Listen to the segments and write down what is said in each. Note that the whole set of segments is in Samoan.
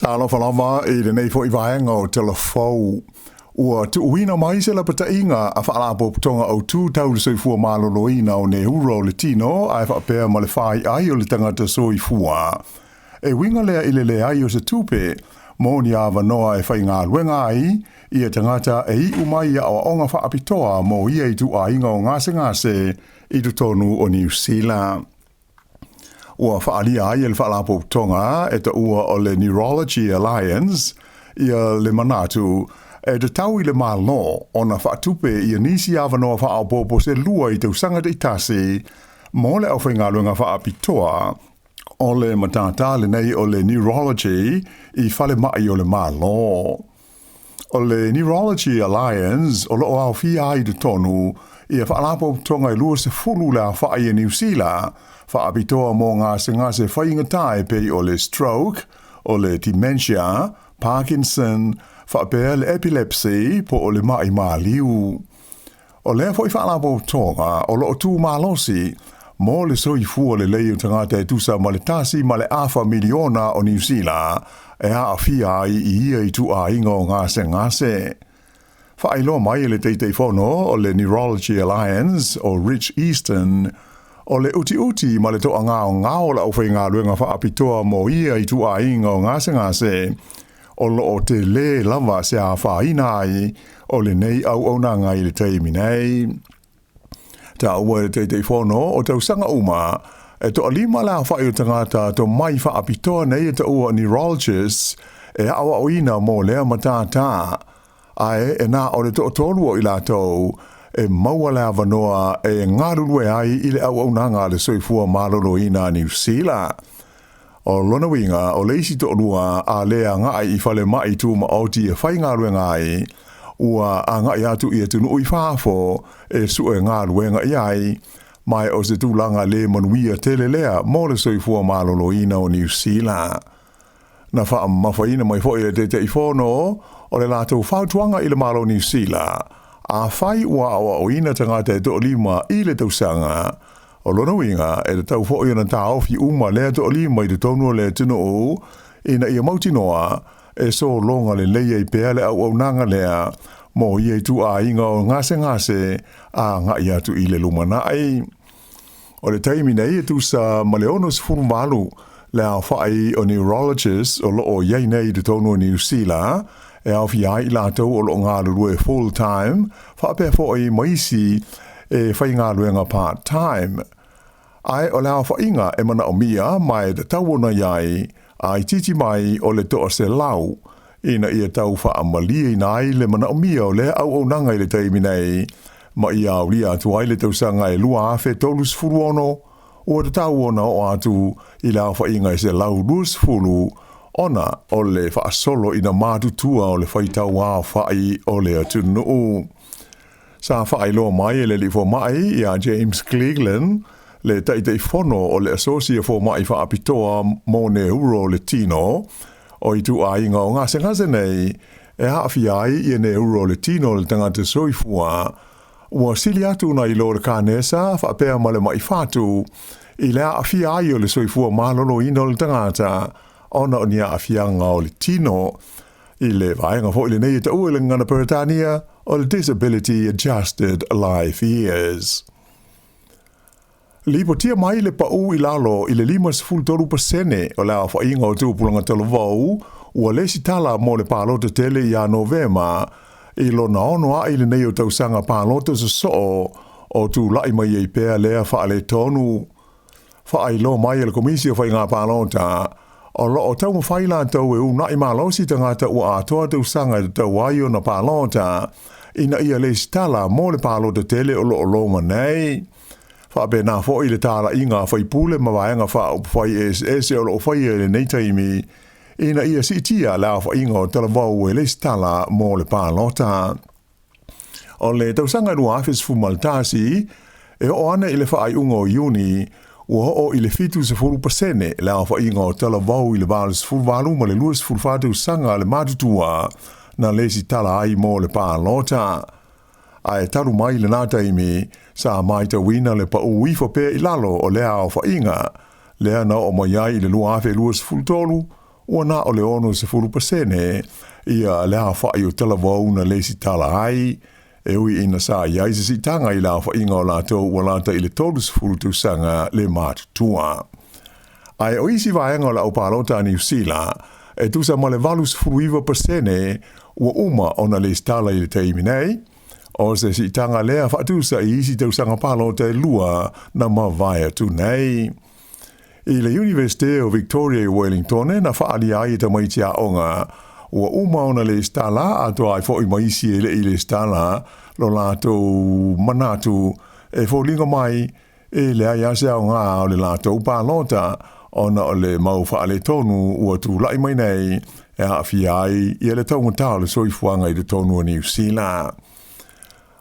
Talofa lava i lenei foi vaega o Tala Fou. Ua tuuina mai se lapataiga a Faalapotopotoga Autu tau le Soifua Maloloina o Neuro o le Tino ae faapea ma le faiai o le tagata soifua. E uiga lea i le leai o se tupe mo ni avanoa e faigaluega ai ia tagata e iu mai i aoaoga faapitoa mo ia ituaiga o gasegase i totonu o Niu Sila. Ua faaalia ai e le Faalapotopotoga e taua o le Neurology Alliance ia le manatu e tatau i le Malo ona faatupe ia nisi avanoa faaopoopo se lua i tausaga taitasi mo le aufaigaluega faapitoa o le matata lenei o le Neurology i falemai o le Malo. O le Neurology Alliance o loo aofia ai i totonu ia faalapotopotoga e 20 le aofai e Niu Sila faapitoa mo gasegase faigata e pei o le stroke, o le dementia, Parkinson, faapea le epilepsy po o le mai maliu. O lea foi faalapotopotoga o loo tu malosi mo le soifua lelei o tagata e tusa ma le 1.5 miliona o Niu Sila e aafia ai i ia ituaiga o gasegase. Faailoa mai e le Taitaifono o le Neurology Alliance o Rich Easton, o le utiuti ma le toagaogao o le aufaigaluega faapitoa mo ia ituaiga o gasegase o loo tele lava se afaina ai o lenei auaunaga i le taimi nei. Taua e le Taitaifono o tausaga uma e toalima le aofai o tagata tomai faapitoa nei e taua neurologists e aoaoina mo lea matata, ae e na o le toatolu o i latou e maua le avanoa e galulue ai i le auaunaga a le Soifua Maloloina a Niu Sila. O lona uiga o le isi toalua a le agai i falemai tumaoti e faigaluega ai, ua agai atu i atunuu i fafo e sue galuega i ai, ma o se tulaga le manuia tele lea mo le Soifua Maloloina o Niu Sila. Na faamamafaina mai foi e le Taitaifono o le latou fautuaga i le Malo Niu Sila, afai ua aoaoina tagata e toalima i le tausaga, o lona uiga e tatau foi ona taofi uma lea toalima i totonu o le atunuu ina ia mautinoa e sologa lelei ai pea le auaunaga lea mo ia ituaiga o gasegase agai atu i le lumanai. O le taimi nei e tusa ma le 68 le aofai o neurologists o loo iai nei i totonu o Niu Sila, e aofia ai i latou o loo galulue full time faapea foi ma isi e faigaluega part time. Ae o le aofaiga e manaomia ma e tatau ona i ai a itiiti mai o le 100 ina ia tau faamalieina ai le manaomia o lea auaunaga i le taimi nei ma ia aulia atu ai le tausaga e 2036, ua tatau ona oo atu i le aofaiga e 120 ona o le faasolo ina matutua o le faitau aofai o le atunuu. Sa faailoa mai e le alii fomai ia James Cleland, le Taitaifono o le Asosi o Fomai Faapitoa mo Neuro o le Tino, o ituaiga o gasegase nei e aafia ai ia neuro o le tino o le tagata soifua ua sili atu nai lo le kanesa faapea ma le mai fatu i le aafia ai o le soifua maloloina o le tagata ona o ni aafiaga o le tino i le vaega foi lenei e taua i le gagana Peretania o le Disability Adjusted Life Years. Lipotia mai le pau i lalo i le 53% o le aofaiga o tupulaga talavou ua lesitala mo le palota tele ia Novema i lona 6 ai lenei o tausaga palota sosoo o tulai mai ai pea lea faaletonu. Faailoa mai e le Komisi o Faiga Palota o loo taumafai latou e uunai malosi tagata ua atoa tausaga e tatau ai ona palota ina ia lesitala mo le palota tele o loo loma nei. Faapena foi le talaiga a faipule ma vaega faaupufai eseese o loo faia i lenei taimi ina ia siitia le aofaiga o talavou e lesitala mo le palota. O le tausaga 2011 e oo ana i le faaiuga o Iuni, ua oo i le 70% le aofaiga o talavou i le 88 ma le 24 tausaga le matutua na lesitala ai mo le palota. Ae talu mai lena taimi sa matauina le pau ifo pea i lalo o lea aofaiga lea na oo mai ai i le 2023. ua na o le 60% ia le aofa'i o talavou na lesitala ai, e ui ina sa i ai se siitaga i le aofaiga o latou ua lata i le 30 tausaga le matutua. Ae o isi vaega o le aupalota a Niu Sila, e tusa ma le 89% ua uma ona lesitala i le taimi nei, o se siitaga lea faatusa i isi tausaga palota e lua na mavae atu nei. I le Iunivesite o Victoria i Wellingtone na faaalia ai e tamaiti aoga ua uma ona lesitala atoa ai foi ma isi e le i lesitala lo latou manatu e foliga mai e leai lava se aoga o le latou palota ona o le mau faaletonu ua tulai mai nei e aafia ai ia le taugata o le soifuaga i totonu o Niu Sila.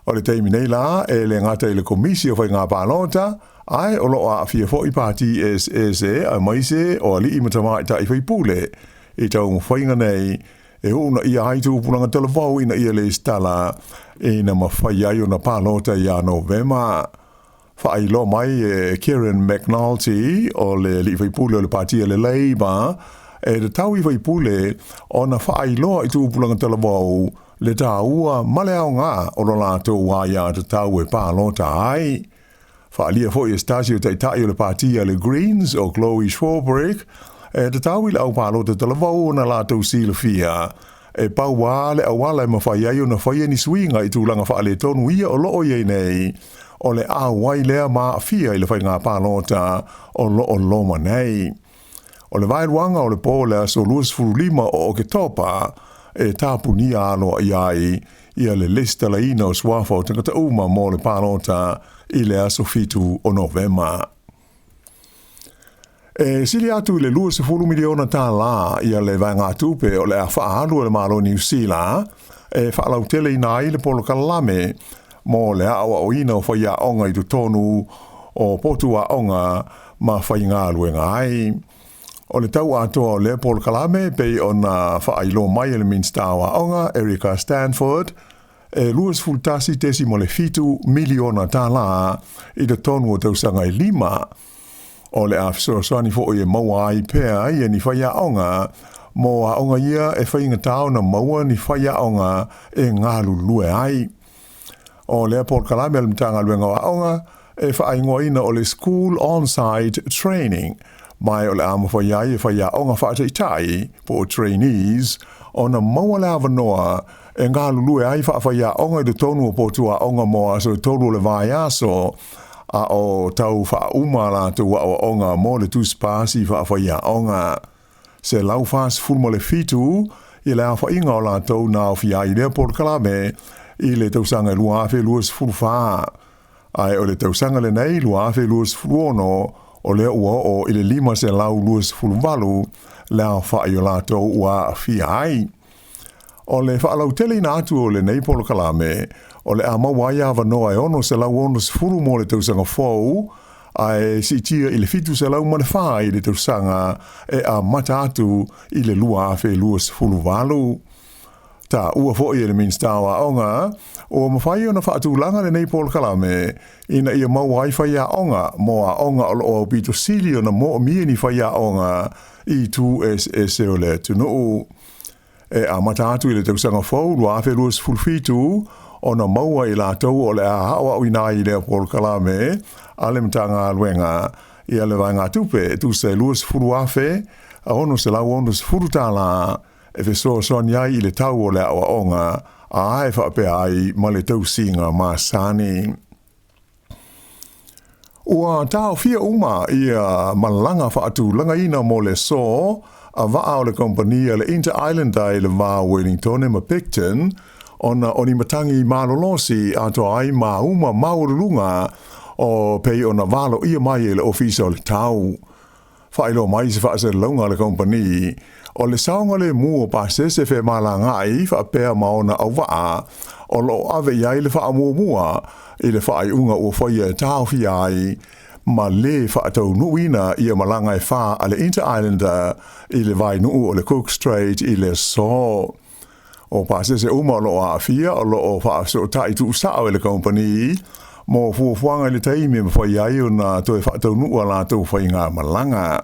O le taimi nei la, e le gata i le Komisi o Faiga Palota, ae o lo o aafia foi pati eseese aemaise o alii ma tamaitai faipule i taumafaiga nei e uunaia ai tupulaga talavou ina ia lesitala ina mafai ai ona palota ia Novema. Faailoa mai e Kieran McNulty o le alii faipule o le pati a le Labour e tatau i faipule ona faailoa i tupulaga talavou le taua ma le aoga o lo latou aiatatau e palota ai. Faaalia foi e se tasi o taitai o le pati a le Greens o Chloe Swarbrick e tatau i le aupalota talavou ona latou silafia e pau lava le auala e mafai ai ona faia ni suiga i tulaga faaletonu ia o lo o i ai nei, o le auai lea ma aafia i le faiga palota o lo o loma nei. O le vaeluaga o le po o le aso 25 o Oketopa e tapunia aloaia ai ia le lesitalaina o suafa o tagata uma mo le palota i le aso 7 o Novema. E sili atu i le $20 miliona tālā ia le vaegatupe o le a faaalu e le Malo o Niu Sila e faalauteleina ai le polokalame mo le aoaoina o faiaoga i totonu o potu aoga ma faigaluega ai. O le tau atoa o lea polokalame e pei ona faailoa mai e le Minisita o Aoga, Erica Stanford, e $21.7 miliona tālā i totonu o tausaga e lima. O le a fesoasoani foi e maua ai pea ia ni faiaoga mo aoga ia e faigata ona maua ni faiaoga e galulue ai. O lea polokalame a le Matagaluega o Aoga e faaigoaina o le School On-Site Training, ma o le a mafai ai e faiaoga faataitai, po o trainees, ona maua le avanoa e galulue ai faafaiaoga i totonu o potu aoga mo aso e tolu o le vaiaso, a o tau faauma a latou aoaoga mo le tusi pasi faafaiaoga. 147 i le aofaiga o latou na aofia ai i lea polokalame i le tausaga e 2024. Ae o le tausaga lenei 2026, o lea ua oo i le 528 le aofai o latou ua aafia ai. O le faalauteleina atu o lenei polokalame, o le a maua ai avanoa e 660 mo le tausaga fou, ae siitia i le 704 i le tausaga e amata atu i le 2028. Taua foi e le Minisita o Aoga, ua mafai ona faatulaga lenei polokalame ina ia maua ai faiaoga mo aoga o lo o aupito sili ona moomia ni faiaoga i itu eseese o le atunuu. E amata atu i le tausaga fou 2027 ona maua i latou o le a aoaoina ai i lea polokalame a le Matagaluega ia le vaegatupe e tusa e $20,660 e fesoasoani ai i le tau o le aoaoga a e faapea ai ma le tausiga masani. Ua taofia uma ia malaga faatulagaina mo le aso a vaa o le kamupani a le Inter Islander i le va o Wellingtone ma Picton ona o ni matagi malolosi atoa ai ma uma maualuluga o pei ona valoia mai e le Ofisa o le Tau. Faailoa mai se faasalalauga a le kamupani, o le saogalemu o pasese femalagaai faapea ma ona auvaa o lo o ave i ai le faamuamua i le faaiuga ua faia e taofia ai ma lē faataunuuina ia malaga e fa a le Inter Islander i le vaenuu o le Cook Strait i le aso. O pasese uma o lo o aafia o lo o faafesootai tuusao e le kamupani mo fuafuaga i le taimi e mafai ai ona toe faataunuu a latou faigamalaga.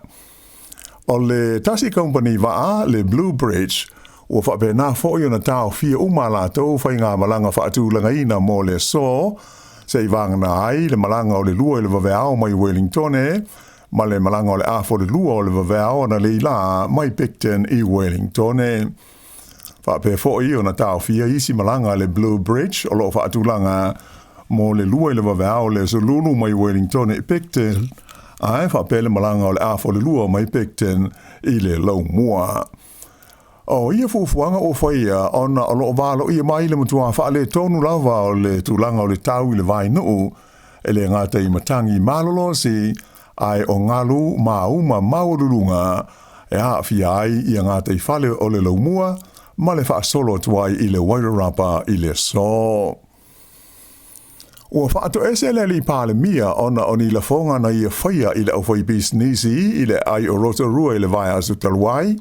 O le tasi kamupani vaa, le Blue Bridge, ua faapena foi ona taofia uma a latou faigamalaga faatulagaina mo le aso, seivagana ai le malaga o le 2 i le vaveao mai Wellingtone ma le malaga o le 1:30 o le vaveao analeila mai Picton i Wellingtone. Faapea foi ona taofia isi malaga a le Blue Bridge o lo o faatulaga mo le 2 i le vaveao o le Aso Lulu mai Wellington i Picton, ae faapea le malaga o le 1:30 mai Picton i le Laumua. O ia fuafuaga ua faia ona o lo o valoia mai le matua faaletonu lava o le tulaga o le tau i le vainuu, e le gata i matagi malolosi, ae o galu mauma maualuluga e aafia ai ia gataifale o le Laumua ma le faasolo atu ai i le Wairarapa i le aso. Ua faatoese le alii Palemia ona o ni lafoga na ia faia i le aufaipisinisi i le aai o Rotorua i le vaiaso talu ai.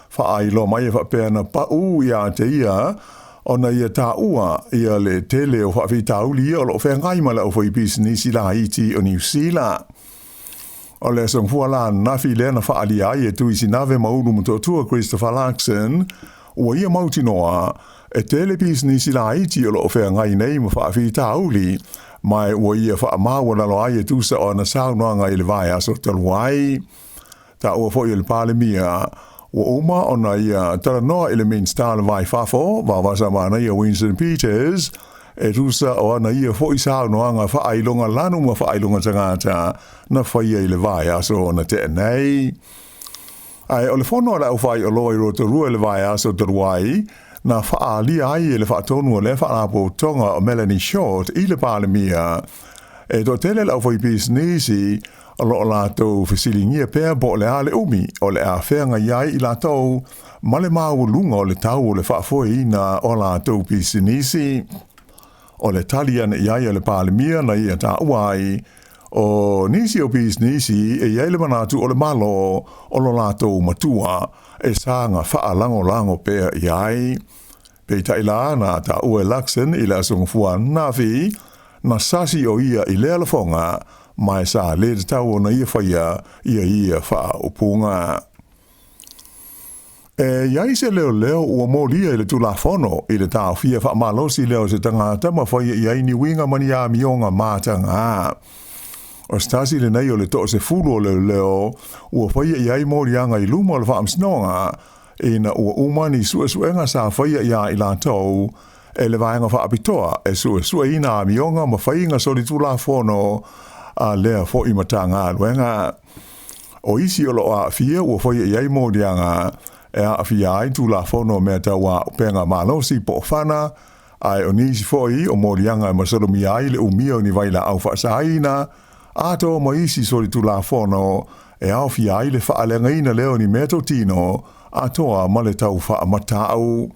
Faailoa mai e faapea na pau ia te ia ona ia taua ia le tele o faafitauli ia o lo o feagai ma le aufaipisinisi laiti o Niu Sila. O le Aso Gafua la ananafi lea na faaalia ai e Tui Sinave ma Ulu Motootua Christopher Luxon, ua ia mautinoa e tele pisinisi laiti o lo o feagai nei ma faafitauli, ma ua ia faamaualalo ai e tusa o ana saunoaga i le vaiaso talu ai. Taua foi e le Palemia, ua uma ona ia talanoa i le Minisita o le Va i Fafo, Vavasa Manaia Winston Peters, e tusa o ana ia foi saunoaga faailoga lanu ma faailoga tagata na faia i le vaiaso na tea nei. Ae o le fono a le aufaioloa i Rotorua i le vaiaso talu ai, na faaalia ai e le faatonu o lea faalapotopotoga o Melanie Short i le Palemia, e toatele le aufaipisinisi o lo o latou fesiligia pea po o le a le umi o le a feagai ai i latou ma le maualuga o le tau o le faafoeina o a latou pisinisi. O le tali ane i ai a le Palemia na ia taua ai, o nisi o pisinisi e i ai le manatu o le Malo o lo latou matua e saga faalagolago pea i ai. Peitai la na taua e Luxon i le Aso Gafua ananafi, na sasi o ia i lea lafoga, ma e sa le tatau ona ia faia ia ia faaupuga. E i ai se leoleo ua molia i le Tulafono i le taofia faamalosi lea o se tagata ma faia i ai ni uiga ma ni amioga mataga. O se tasi lenei o le toasefulu o leoleo ua faia i ai moliaga i luma o le Faamasinoga ina ua uma ni suesuega sa faia iā i latou e le Vaega Faapitoa e suesueina amioga ma faiga solitulafono a lea foi Matagaluega. O isi o lo o aafia ua faia i ai moliaga e aafia ai Tulafono o Mea Tau Auupega Malosi po o fana, ae o nisi foi o moliaga e masalomia ai le umia o ni vailaau faasaina, atoa ma isi solitulafono e aofia ai le faaleagaina lea o ni meatotino atoa ma le tau faamatau.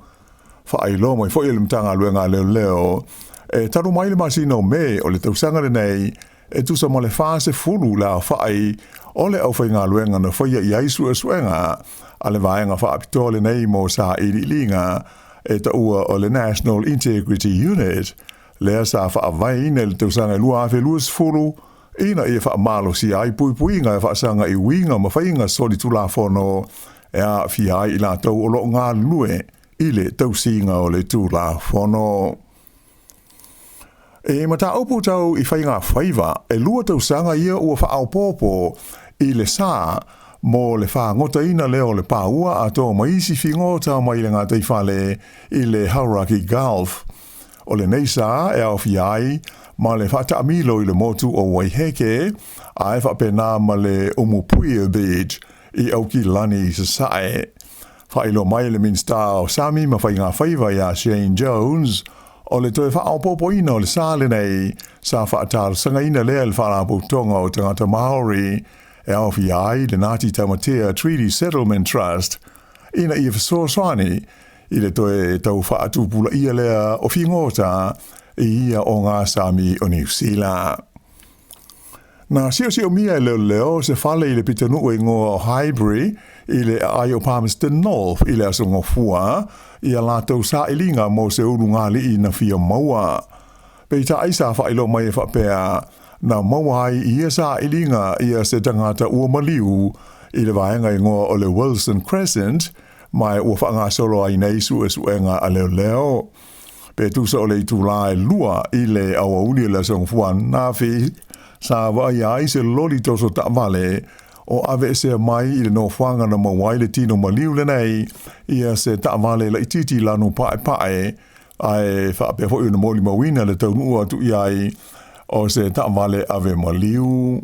Faailoa mai foi e le Matagaluega a Leoleo, e talu mai le masina o Me o le tausaga lenei, e tusa ma le 40 le aofai o le aufaigaluega na faia i ai suesuega a le vaega faapitoa lenei mo sailiiliga e taua o le National Integrity Unit, lea sa faavaeina i le tausaga 2020 ina ia faamalosia ai puipuiga e faasaga i uiga ma faiga solitulafono e aafia ai i latou o lo o galulue i le tausiga o le Tulafono. I mataupu tau i faiga faiva, e 2 tausaga ia ua faaopoopo i le sa mo le fagotaina lea o le paua atoa ma isi figota mai le gataifale i le Hauraki Gulf. O lenei sa e aofia ai ma le faataamilo i le motu o Waiheke, ae faapena ma le Umupuia Beach i Aukilani i Sasae. Faailoa mai e le Minisita o Sami ma Faiga Faiva iā Shane Jones, o le toe faaopoopoina o le sa lenei sa faatalosagaina lea e le Faalapotopotoga o Tagata Māori e aofia ai le Ngāti Tamatea Treaty Settlement Trust ina ia fesoasoani i le toe tau faatupulaia lea o figota i ia o ngā sami o Niu Sila. Na siosiomia e leoleo se fale i le pitonuu e igoa o Highbury i le aai o Palmerston North i le Aso Gafua i a latou sailiga mo se ulugalii na fia maua. Peitai sa faailoa mai e faapea, na maua ai i ia sailiga ia se tagata ua maliu i le vaega igoa o le Wilson Crescent, ma ua faagasolo ai nei suesuega a leoleo. Pe tusa o le itulā e 2 i le aoauli o le Aso Gafua ananafi, sa vaaia ai se loli toso taavale o aveesea mai i le nofoaga na maua ai le tino maliu lenei ia se taavale laitiiti lanu paepae, ae faapea foi ona molimauina le taunuu atu i ai o se taavale ave maliu.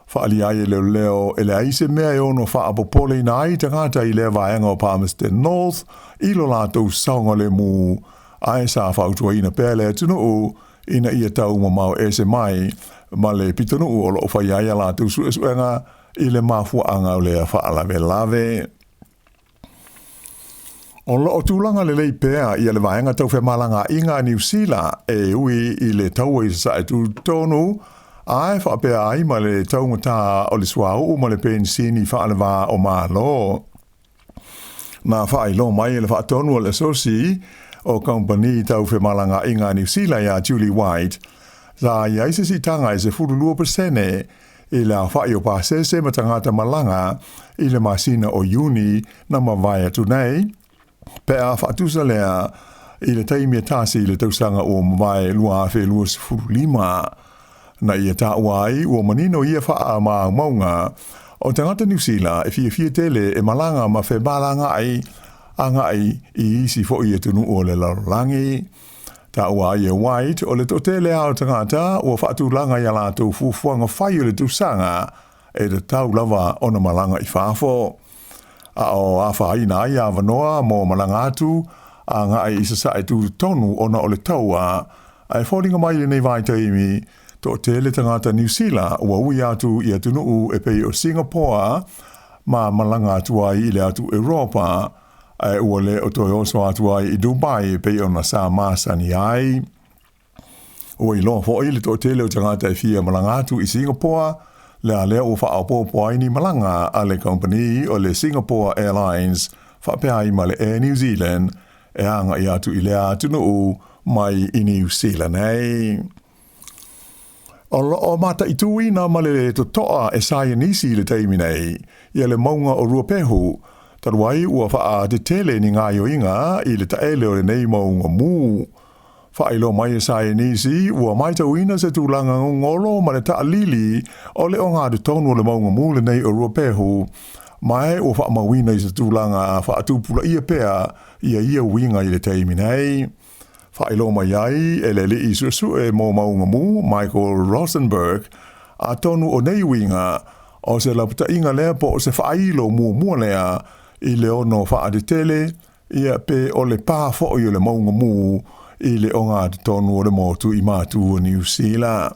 Faaalia ai e leoleo e leai se mea e ono faapopoleina ai tagata i lea vaega o Palmerston North i lo latou saogalemu, ae sa fautuaina pea le atunuu ina ia tau mamao ese mai ma le pitonuu o lo o faia ai a latou suesuega i le mafuaaga o lea faalavelave. O lo o tulaga lelei pea ia le vaega tau femalagaaiga a Niu Sila e ui i le taua i Sasae tutotonu, ae faapea ai ma le taugata o le suauu ma le penisini faaleva o Malo. Na faailoa mai e le faatonu o le Asosi o Kamupani tau femalagaaiga a Niu Sila ia Julie White, sa i ai se siitaga e 12% i le aofai o pasese ma tagata malaga i le masina o Iuni na mavae atu nei, pe a faatusa lea i le taimi e tasi i le tausaga ua mavae 2025. Na ia taua ai ua manino ia faamaumauga o tagata Niu Sila e fiafia tele e malaga ma femalagaai agai i isi foi atunuu o le lalolagi. Taua ai e White, o le toatele lava o tagata ua faatulaga i a latou fuafuaga fai o le tausaga e tatau lava ona malaga i fafo. A o afaina ai avanoa mo malaga atu agai i Sasae tutotonu ona o le taua, ae foliga mai lenei vaitaimi, toatele tagata Niu Sila ua ui atu i atunuu e pei o Singapore ma malaga atu ai i le atu Europa, ae ua le o toe oso atu ai i Dubai e pei ona sa masani ai. Ua iloa foi le toatele o tagata e fia malaga atu i Singapore, lea lea ua faaopoopo ai ni malaga a le kamupani o le Singapore Airlines faapea ai ma le Air New Zealand e agai atu i lea atunuu mai i Niu Sila nei. O lo o mataituina ma le totoa e saienisi i le taimi nei ia le mauga o Ruapehu, talu ai ua faatetele ni gaoioiga i le taele o lenei mauga mu. Faailoa mai e saienisi ua matauina se tulaga gogolo ma le taalili o le ogatotonu o le mauga mu lenei o Ruapehu, ma ua faamauina i se tulaga faatupulaia pea ia ia uiga i le taimi nei. Faailoa mai ai e le alii suesue mo mauga mu, Michael Rosenberg, atonu o nei uiga, o se lapataiga lea po o se faailo muamua lea i le ono faatetele, ia pe o le pā foi o le mauga mu i le ogatotonu o le motu i matu o Niu Sila.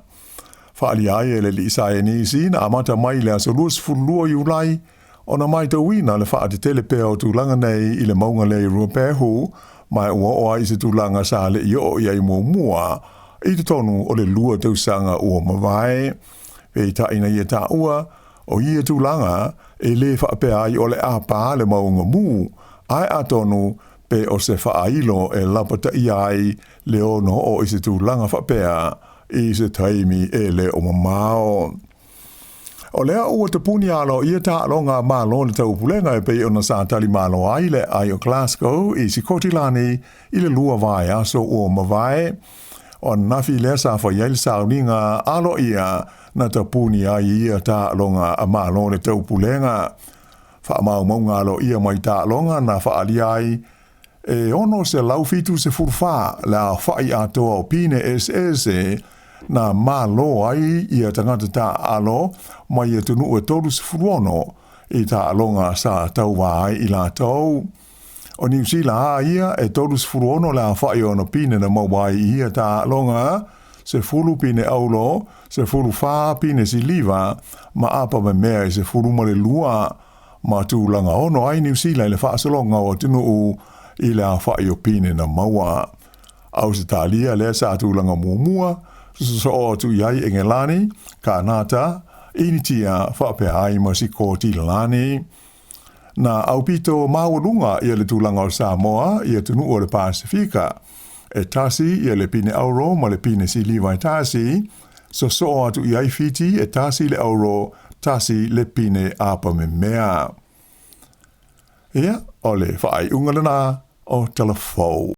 Faaalia ai e le alii saienisi na amata mai i le aso 22 Iulai ona matauina le faatetele pea o tulaga nei i le mauga lea i Ruapehu, ma ua oo ai i se tulaga sa le i oo i ai muamua i totonu o le 2 tausaga ua mavae. Peitai na ia taua, o ia tulaga e lē faapea ai o le a pā le mauga mu, ae atonu pe o se faailo e lapataia ai le ono oo i se tulaga faapea i se taimi e le o mamao. O lea ua tapuni aloaia taaloga a Malo le Taupulega e pei ona sa tali malo ai le aai o Glasgow i Sikotilani i le 2 vaiaso ua mavae. O ananafi lea sa fai ai le sauniga aloaia na tapuni ai ia taaloga a Malo le Taupulega. Faamaumauga aloaia mai taaloga na faaalia ai e 674 le aofai atoa o pine eseese na malo ai ia tagata taaalo mai atunuu e 36 i taaloga sa tauva ai i latou. O Niu Sila a ia e 36 le aofai o ona pine na maua ai i ia taaloga, 10 pine aulo, 14 pine siliva, ma apa memea e 12. Ma tulaga ono ai Niu Sila i le faasologa o atunuu i le aofai o pine na maua. Ausetalia lea sa tulaga muamua, sosoo atu i ai Engelani, Kanata, Initia faapea ai ma Sikotilani. Na aupito maualuga ia le tulaga o Samoa i atunuu o le Pasefika, e tasi ia le pine auro ma le pine siliva e tasi, sosoo atu i ai Fiti e tasi le auro, tasi le pine apamemea. Ia, o le faaiuga lena o Tala Fou.